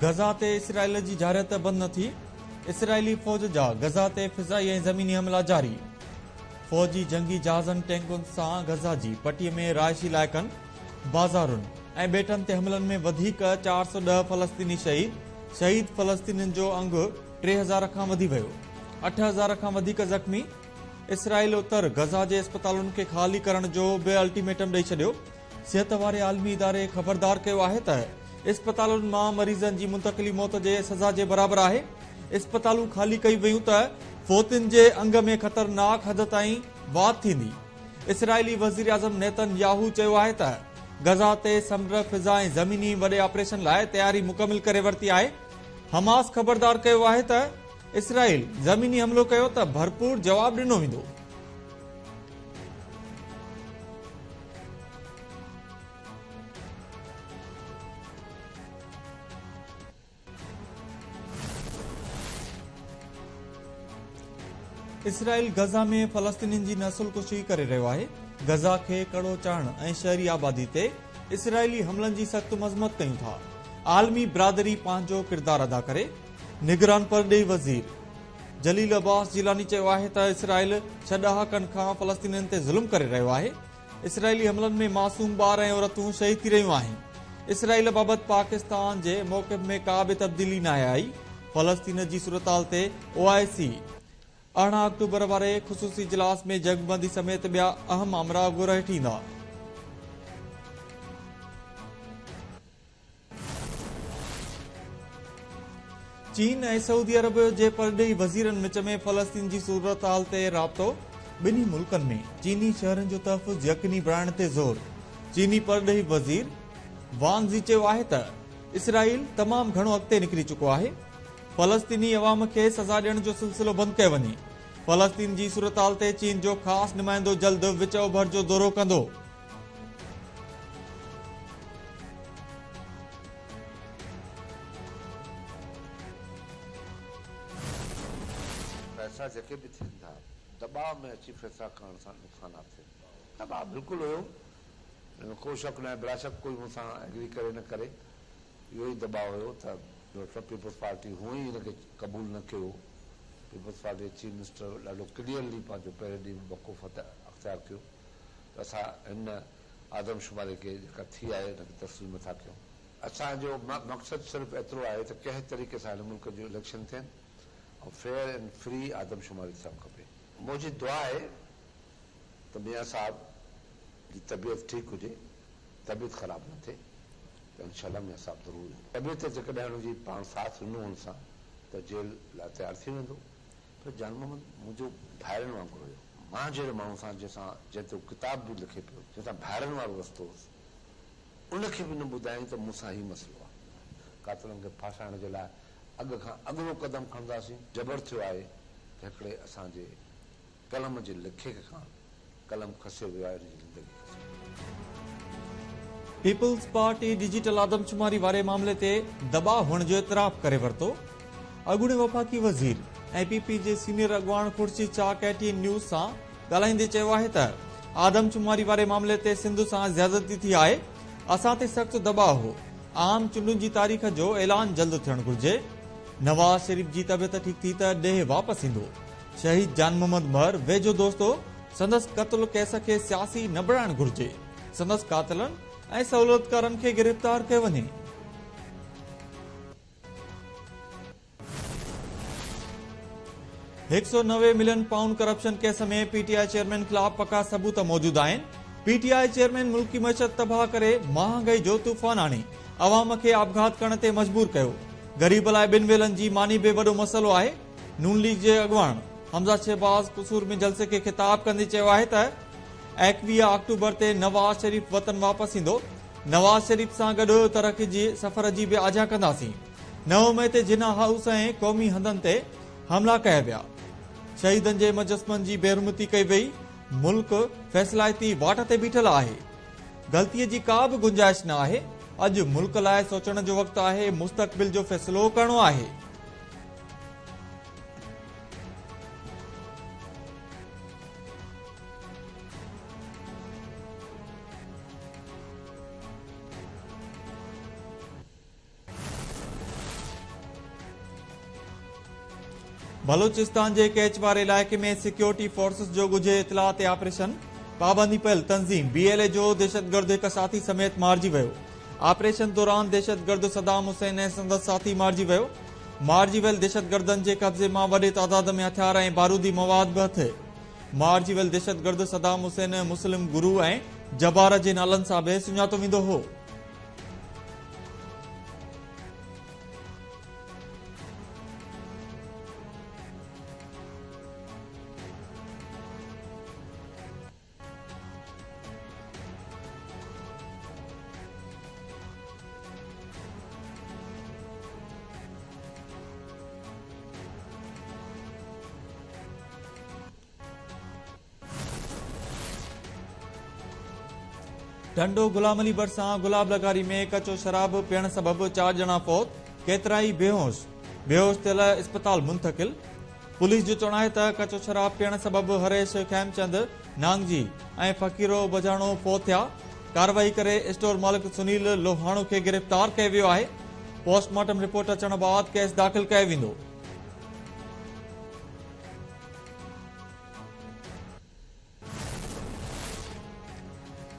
Gaza تي اسرائيل جي جارحيت بند نه ٿي، اسرائيلي فوج جا غزه تي فضائي ۽ زميني حملا جاري. فوجي جنگي جهازن ٽينڪن سان غزه جي پٽي ۾ رهائشي علائقن، بازارن ۽ ٻيٽن تي حملن ۾ وڌيڪ 410 فلسطيني شهيد، شهيد فلسطينين جو انگ 3000 کان وڌي ويو، 8000 کان وڌيڪ زخمي. اسرائيل اتر غزه جي اسپتالن کي خالي ڪرڻ جو به الٽيميٽم ڏئي ڇڏيو. صحت واري عالمي اداري خبردار ڪيو آهي ته اسپتالن مان مريضن جي منتقلي موت جي سزا جي برابر آهي، اسپتالون خالي ڪيون ويون ته فوتين جي انگ ۾ خطرناڪ حد تائين واڌ ٿيندي. اسرائيلي وزيراعظم نيتن ياهو چيو آهي ته غزه تي سمنڊ، فضا ۽ زميني وڏي آپريشن لاء تياري مڪمل ڪري ورتي آهي. حماس خبردار ڪيو آهي ته اسرائيل زميني حملو ڪيو ته ڀرپور جواب ڏنو ويندو. اسرائيل غزه ۾ فلسطينين جي نسل ڪشي ڪري رهيو آهي، غزه کي ڪڙو چاڙهڻ ۽ شهري آبادي تي اسرائيلي حملن جي سخت مذمت ڪيون ٿا، عالمي برادري پنهنجو ڪردار ادا ڪري، نگران پرڏيهي وزير جليل عباس جيلاني چيو آهي ته اسرائيل ڇهه ڏهاڪن کان فلسطينين تي ظلم ڪري رهيو آهي، اسرائيلي حملن ۾ معصوم ٻار ۽ عورتون شهيد ٿي رهيون آهن، اسرائيل بابت پاڪستان جي موقف ۾ ڪا به تبديلي ناهي آئي، فلسطين جي صورتحال تي او آء سي 18 آڪٽوبر واري خصوصي اجلاس ۾ جنگبندي سميت ٻيا اهم مامرا غور هيٺ ايندا. چين ۽ سعودي عرب جي پرڏيهي وزيرن وچ ۾ فلسطين جي صورتحال تي رابطو، ٻنهي ملڪن ۾ چيني شهرين جو تحفظ يقيني بڻائڻ تي زور، چيني پرڏيهي وزير وانگ زي چيو آهي ته اسرائيل تمام گهڻو اڳتي نڪري چڪو آهي، فلسطيني عوام کي سزا ڏيڻ جو سلسلو بند ڪيو وڃي، فلسطين جي صورتحال تي چين جو خاص نمائندو جلد وچ اوڀر جو دورو ڪندو. فيصلا جيڪي به ٿين ٿا دٻاء ۾ اچي فيصلا ڪرڻ سان نقصانات ٿين ٿا. دٻاء بلڪل هيو ان ۾ ڪو شڪ ناهي بلاشڪ ڪوئي مون سان ايگري ڪري نه ڪري اهو ئي دٻاء هيو ته پيپلز پارٽي هونئن ئي ان کي قبول نه ڪيو هو پيپلز پارٽي جي چيف منسٽر ڏاڍو ڪليئرلي پنهنجو پهرين ڏينهن موقف اختيار ڪيو ته اسان هن آدمشماري کي جيڪا ٿي آهي ان کي تسليم نٿا ڪيون. اسان جو مقصد صرف ايترو آهي ته ڪنهن طريقي سان هن ملڪ جون اليڪشن ٿين ۽ فيئر اينڊ فري آدمشماري ٿيڻ کپي. منهنجي دعا آهي ته ميان صاحب جي طبيعت ٺيڪ هجي، طبيعت خراب نه ٿئي ته انشاء الله ميان صاحب ضرور ايندو. طبيعت جيڪڏهن هن جي پاڻ ساٿ ڏنو هن سان ته جيل لاء تيار ٿي ويندو. پر جان محمد منهنجو ڀائرن وانگر هيو. مان جهڙي ماڻهو سان جنهن سان جنهن تي هو ڪتاب به لکي پيو، جنهن سان ڀائرن وارو رستو هوس، ان کي به نه ٻڌايائين ته مون سان هي مسئلو آهي. قاتلن کي ڦاسائڻ جي لاء اڳ کان اڳرو قدم کڻنداسين. جبر ٿيو آهي ته هڪڙي اسان جي قلم جي لکيڪ کان قلم کسيو ويو آهي، ان جي زندگي کسي وئي. پيپلز پارٽي ڊجيٽل آدمشماري واري معاملي تي دٻاء هئڻ جو اعتراف ڪري ورتو. اڳوڻي وفاقي وزير ۽ پي پي جي سينيئر اڳواڻ Khurshid Shah K T N news سان ڳالهائيندي چيو آهي ته آدمشماري واري معاملي تي سنڌ سان زيادتي ٿي آهي، اسان تي سخت دٻاء هو، عام چونڊن جي تاريخ جو اعلان جلد ٿيڻ گهرجي، نواز شريف جي طبيعت ٺيڪ ٿي ته ڏيهه واپس ايندو، شهيد جان محمد مهر ويجهو دوست هو، سندس قتل ڪيس کي سياسي نه بڻائڻ گهرجي، سندس قاتلن ۽ سهولتڪارن کي گرفتار ڪيو وڃي. 190 million pound corruption case ۾ P T I chairman خلاف پڪا ثبوت موجود آهن، پي ٽي I chairman ملڪي معيشت تباهه ڪري مهانگائي جو طوفان آڻي عوام کي آپگهات ڪرڻ تي مجبور ڪيو، غريب لاء ٻن ويلن جي ماني به وڏو مسئلو آهي، نون ليگ جي اڳواڻ حمزه شهباز قصور ۾ جلسي کي خطاب ڪندي چيو آهي ته 21 آڪٽوبر تي نواز شريف وطن واپس ايندو، نواز شريف سان گڏ ترقي جي سفر جي به آجيان ڪنداسين. 9 مئي تي جناح هائوس ۽ قومي هنڌن تي حملا ڪيا ويا، شهيدن جي مجسمن جي بيحرمتي ڪئي وئي، ملڪ فيصلائتي واٽ تي بيٺل آهي، غلطي جي ڪا به گنجائش نه آهي، اڄ ملڪ لاء سوچڻ جو وقت آهي، مستقبل جو فيصلو ڪرڻو آهي. بلوچستان جي ڪيچ واري علائقي ۾ سيڪيورٽي فورسز جو ڳجهي اطلاع تي آپريشن، پابندي پيل تنظيم بي ايل اي جو دهشتگرد هڪ ساٿي سميت مارجي ويو. آپريشن دوران دهشتگرد صدام حسين ۽ سندس ساٿي مارجي ويو. مارجي ويل دهشتگردن جي قبضي مان وڏي تعداد ۾ هٿيار ۽ بارودي مواد به هٿ. مارجي ويل دهشتگرد صدام حسين مسلم گرو ۽ جبار جي نالن سان به سڃاتو ويندو هو. ٽنڊو غلام علي ڀرسان گلاب لغاري ۾ ڪچو شراب پيئڻ سبب چار ڄڻا فوت، ڪيترائي بيهوش، بيهوش ٿيل اسپتال منتقل. پوليس جو چوڻ آهي ته ڪچو شراب پيئڻ سبب هريش خيمچند نانگجي ۽ فقيرو بجاڻو فوت ٿيا، ڪارروائي ڪري اسٽور مالڪ سنيل لوهاڻو کي گرفتار ڪيو ويو آهي، پوسٽ مارٽم رپورٽ اچڻ بعد ڪيس داخل ڪيو ويندو.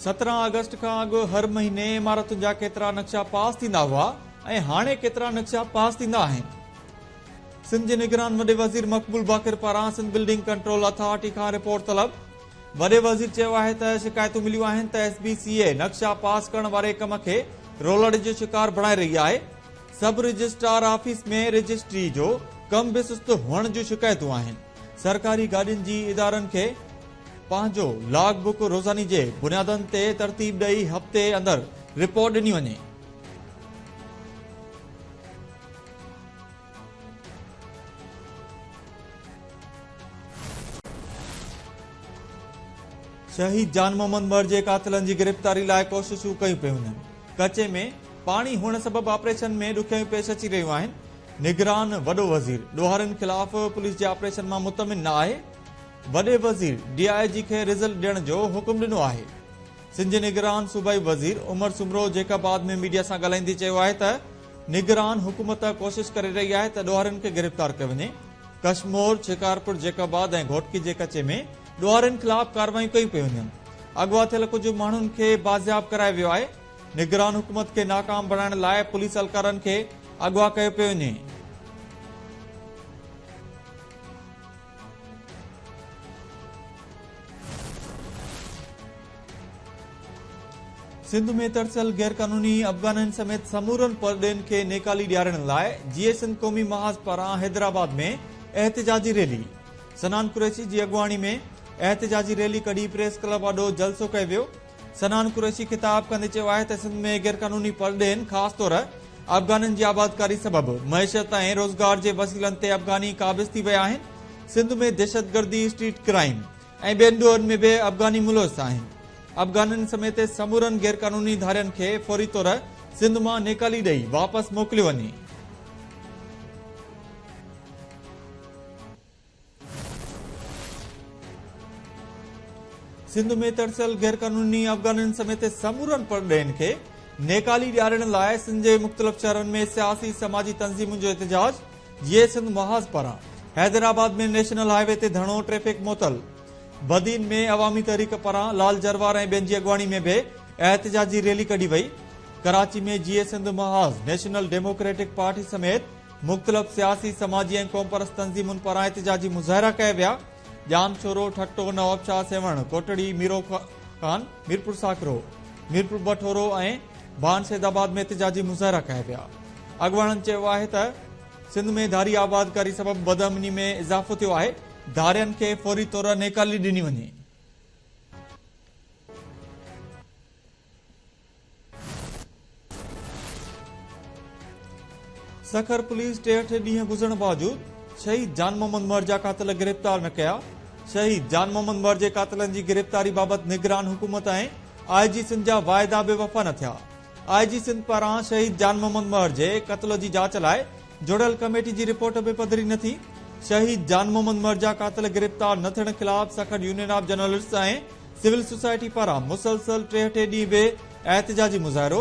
17 آگسٽ کان اڳ هر مهيني عمارتن جا ڪيترا نقشا پاس ٿيندا هئا ۽ هاڻي ڪيترا نقشا پاس ٿيندا آهن؟ سنڌ جي نگران وڏي وزير مقبول باقر پاران سنڌ بلڊنگ ڪنٽرول اٿارٽي کان رپورٽ طلب. وڏي وزير چيو آهي ته شڪايتون مليون آهن ته ايس بي سي اي نقشا پاس ڪرڻ واري ڪم کي رولڙي جو شڪار بڻائي رهي آهي، سب رجسٽرار آفيس ۾ رجسٽري جو ڪم به سست هئڻ جون شڪايتون آهن. سرڪاري گاڏين جي ادارن کي پنهنجو لاگ بڪ روزاني جي بنيادن تي ترتيب ڏئي هفتي اندر رپورٽ ڏني وڃي. شهيد جان محمد مهر جي قاتلن جي گرفتاري لاء ڪوششون ڪيون پيون وڃن. ڪچي ۾ پاڻي هئڻ سبب آپريشن ۾ ڏکيائيون پيش اچي رهيون آهن. نگران وڏو وزير ڏوهارين خلاف پوليس جي آپريشن مان مطمئن نه آهي، وڏي وزير ڊي I جي کي رزلٽ ڏيڻ جو حڪم ڏنو آهي. سنڌ جي نگران صوبائي وزير عمر سومرو جيڪب آباد ۾ ميڊيا سان ڳالهائيندي چيو آهي ته نگران حڪومت ڪوشش ڪري رهي آهي ته ڏوهارين کي گرفتار ڪيو وڃي، ڪشمور، شڪارپور، جيڪب آباد ۽ گهوٽڪي جي ڪچي ۾ ڏوهارين خلاف ڪارروايون ڪيون پيون وڃن، اغوا ٿيل ڪجهه ماڻهن کي بازياب ڪرايو ويو آهي. نگران حڪومت کي ناڪام بڻائڻ لاء پوليس اهلڪارن کي اغوا ڪيو پيو وڃي. سنڌ ۾ ترسيل غيرقانوني افغانين سميت سمورن پرڏيهين کي نيڪالي ڏيارڻ لاء جيئي سنڌ قومي محاذ پاران حيدرآباد ۾ احتجاجي ريلي صنعان قريشي جي اڳواڻي ۾ احتجاجي ريلي ڪڍي پريس ڪلب آڏو جلسو ڪيو ويو. صنعان قريشي خطاب ڪندي چيو آهي ته سنڌ ۾ غيرقانوني پرڏيهين خاص طور افغانين جي آبادڪاري سبب معيشت ۽ روزگار جي وسيلن تي افغاني قابض ٿي ويا آهن، سنڌ ۾ دهشتگردي، اسٽريٽ ڪرائيم ۽ ٻين ڏوهن ۾ به افغاني ملوث آهن، افغانين سميت سمورن غيرقانوني ڌارين کي فوري طور سنڌ مان نيڪالي ڏئي واپس موڪليو وڃي. سنڌ ۾ ترسيل غيرقانوني افغانين سميت سمورن پرڏيهين کي نيڪالي ڏيارڻ لاء سنڌ جي مختلف شهرن ۾ سياسي سماجي تنظيمن جو احتجاج، جيئي سنڌ محاذ پاران حيدرآباد ۾ نيشنل هاء وي تي ڌرڻو، ٽريفڪ معطل، بدين ۾ عوامي تحريڪ پاران لال جروار ۽ ٻين جي اڳواڻي ۾ به احتجاجي ريلي ڪڍي وئي، ڪراچي ۾ جيئي Sindh Mahaz, national democratic party سميت مختلف سياسي، سماجي ۽ قومپرست تنظيمن پاران احتجاجي مظاهرا ڪيا ويا، ڄامشورو، ٺٽو، نوابشاهه، سيوهڻ، ڪوٽڙي، ميرو خان، ميرپور ساڪرو، ميرپور بٺورو ۽ ڀان سيد آباد ۾ احتجاجي مظاهرا ڪيا ويا. اڳواڻن چيو آهي ته سنڌ ۾ ڌاري آبادڪاري سبب بدامني ۾ اضافو ٿيو آهي، ڌارين کي فوري طور نيڪالي ڏني وڃي. سکر پوليس 63 ڏينهن گذرڻ باوجود شهيد جان محمد مهر جا قاتل گرفتار نه ڪيا، شهيد جان محمد مهر جي قاتلن جي گرفتاري بابت نگران حڪومت ۽ آء جي سنڌ جا واعدا به وفا نه ٿيا، آء جي سنڌ پاران شهيد جان محمد مهر جي قتل جي جاچ لاء جوڙيل ڪميٽي جي رپورٽ به پڌري نه ٿي، شهيد جان محمد مهر جا قاتل گرفتار نه ٿيڻ خلاف Sukkur union of journalists ۽ civil society پاران مسلسل ٽيهٺين ڏينهن به احتجاجي مظاهرو،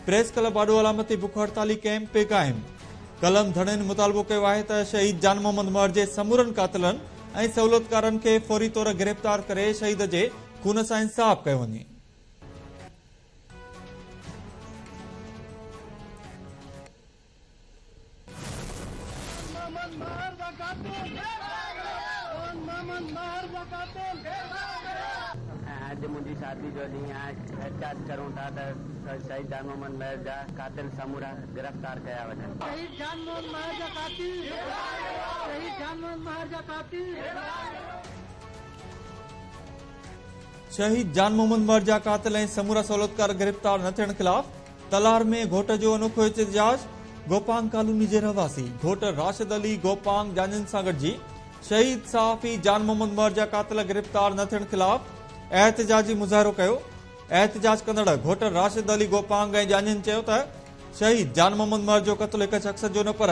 پريس ڪلب آڏو علامتي بک هڙتالي ڪئمپ به قائم. قلم ڌڻين مطالبو ڪيو آهي ته شهيد جان محمد مهر جي سمورن قاتلن ۽ سهولتڪارن کي فوري طور گرفتار ڪري شهيد جي خون سان انصاف ڪيو وڃي. ۽ اڄ منهنجي شادي جو ڏينهن آهي، احتجاج ڪريون ٿا ته شهيد جان محمد مهر جا قاتل سمورا گرفتار ڪيا وڃن. شهيد جان محمد مهر جا قاتل شهيد جان محمد مهر جا قاتل. شهيد جان محمد مهر جا قاتل ۽ سمورا سهولتڪار گرفتار نه ٿيڻ خلاف تلهار ۾ گهوٽ جو انوکو احتجاج، گوپانگ ڪالوني جي رهواسي گهوٽ راشد علي گوپانگ ڄاڃين سان گڏجي شهيد صحافي جان محمد مهر جا قاتل گرفتار نه ٿيڻ خلاف احتجاجي مظاهرو ڪيو. احتجاج ڪندڙ گهوٽ راشد علي گوپانگ ۽ ڄاڃين چيو ته شهيد جان محمد مهر جو قتل هڪ شخص جو نه پر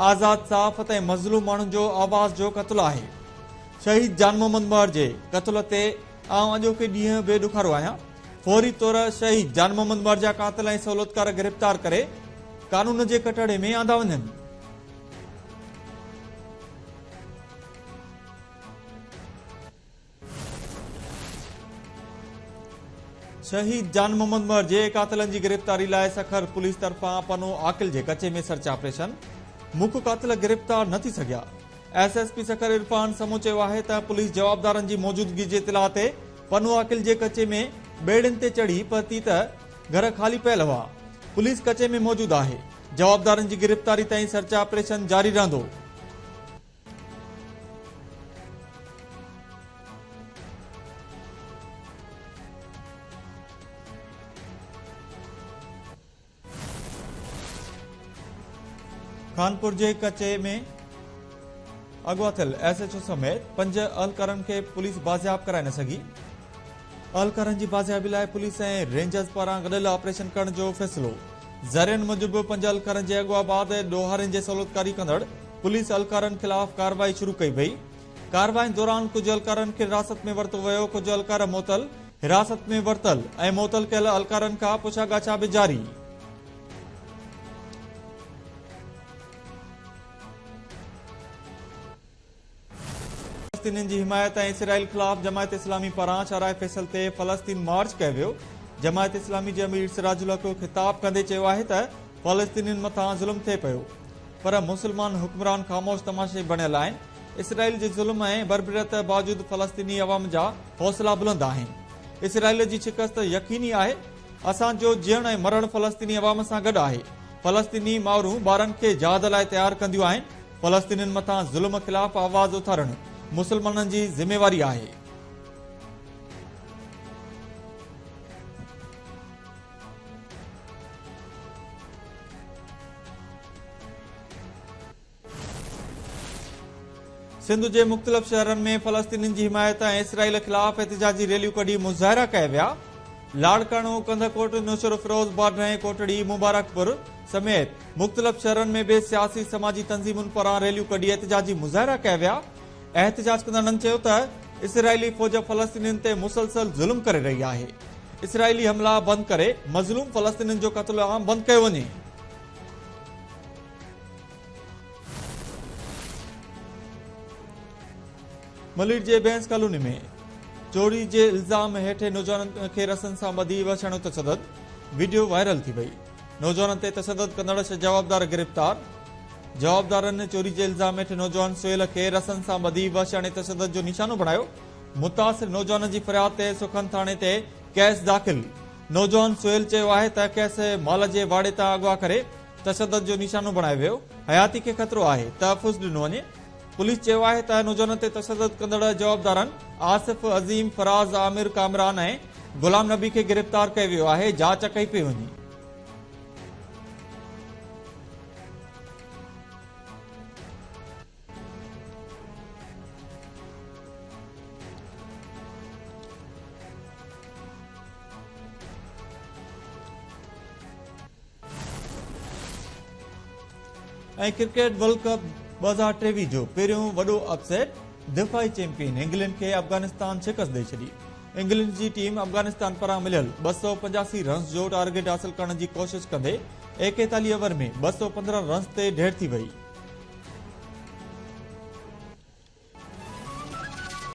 آزاد صحافت ۽ مظلوم ماڻهن جو آواز جو قتل آهي. شهيد جان محمد مهر جي قتل تي آئون اڄوڪي ڏينهن به ڏکارو آهيان. فوري طور شهيد جان محمد مهر جا قاتل ۽ سهولتڪار گرفتار ڪري قانون جي ڪٽهڙي ۾ آندا وڃن. شهيد جان محمد مهر جي قاتلن جي گرفتاري لاء سکر پوليس طرفان پنو عاقل جي ڪچي ۾ سرچ آپريشن، مک قاتل گرفتار نه ٿي سگهيا. S S P Sukkur Irfan Samoon چيو آهي ته پوليس جوابدارن جي موجودگي جي اطلاع تي پنو عاقل جي ڪچي ۾ ٻيڙين تي چڙهي پهتي ته گهر خالي پيل هئا، پوليس ڪچي ۾ موجود آهي، جوابدارن جي گرفتاري تائين سرچ آپريشن جاري رهندو. خانپور جي ڪچي ۾ اغوا ٿيل ايس ايڇ او سميت 5 اهلڪارن کي پوليس بازياب ڪرائي نه سگهي. اهلڪارن جي بازيابي لاء پوليس ۽ رينجرز پاران گڏيل آپريشن ڪرڻ جو فيصلو. ذريعن موجب 5 اهلڪارن جي اغوا بعد ڏوهارين جي سهولتڪاري ڪندڙ پوليس اهلڪارن خلاف ڪارروائي شروع ڪئي وئي. ڪارروائين دوران ڪجهه اهلڪارن کي حراست ۾ ورتو ويو، ڪجهه اهلڪار معطل، حراست ۾ ورتل ۽ معطل ڪيل اهلڪارن کان پڇا ڳاڇا به جاري. فلسطينين جي حمايت ۽ اسرائيل خلاف جماعت اسلامي پاران شاهراهه فيصل تي فلسطين مارچ ڪيو ويو. جماعت اسلامي جي امير سراج الحق خطاب ڪندي چيو آهي ته فلسطينين مٿان ظلم ٿئي پيو پر مسلمان حڪمران خاموش تماشائي بڻيل آهن، اسرائيل جي ظلم ۽ بربريت باوجود فلسطيني عوام جا حوصلا بلند آهن، اسرائيل جي شڪست يقيني آهي، اسان جو جيئڻ ۽ مرڻ فلسطيني عوام سان گڏ آهي، فلسطيني مائرون ٻارن کي جهاد لاء تيار ڪنديون آهن، فلسطينين مٿان ظلم خلاف آواز اٿارڻ مسلمانن جي ذميواري آهي. سنڌ جي مختلف شهرن ۾ فلسطينين جي حمايت ۽ اسرائيل خلاف احتجاجي ريليون ڪڍي مظاهرا ڪيا ويا. لاڙڪاڻو، ڪنڌڪوٽ، نوشهروفيروز، باڊهه، ڪوٽڙي، مبارڪپور سميت مختلف شهرن ۾ به سياسي سماجي تنظيمن پاران ريليون ڪڍي احتجاجي مظاهرا ڪيا ويا. احتجاج ڪندڙن چيو ته اسرائيلي فوج فلسطينين تي مسلسل ظلم ڪري رهي آهي، اسرائيلي حملا بند ڪري مظلوم فلسطينين جو قتل عام بند ڪيو وڃي. ملير جي بينس ڪالوني ۾ چوري جي الزام هيٺ نوجوانن کي رسن سان ٻڌي وڇاڻو تشدد، وڊيو وائرل ٿي وئي، نوجوانن تي تشدد ڪندڙ جوابدار گرفتار، جوابدارن چوري جي الزام هيٺ نوجوان سهيل کي رسن سان ٻڌي وحشياڻي تشدد جو نشانو بڻايو، متاثر نوجوان جي فرياد تي سکن ٿاڻي تي ڪيس داخل، نوجوان سهيل چيو آهي ته کيس مال جي واڙي تان اغوا ڪري تشدد جو نشانو بڻايو ويو، حياتي کي خطرو آهي، تحفظ ڏنو وڃي. پوليس چيو آهي ته نوجوانن تي تشدد ڪندڙ جوابدارن آصف، عظيم، فراز، عامر، ڪامران ۽ غلام نبي کي گرفتار ڪيو ويو آهي، جاچ ڪئي پئي وڃي. ۽ ڪرڪيٽ ورلڊ ڪپ 2023 جو پهريون وڏو اپ سيٽ، دفاعي چيمپيئن انگلينڊ کي افغانستان شڪست ڏئي ڇڏي. انگلينڊ جي ٽيم افغانستان پاران مليل 285 رنز جو ٽارگيٽ حاصل ڪرڻ جي ڪوشش ڪندي 41 اوور ۾ 215 رنس تي ڍير ٿي وئي.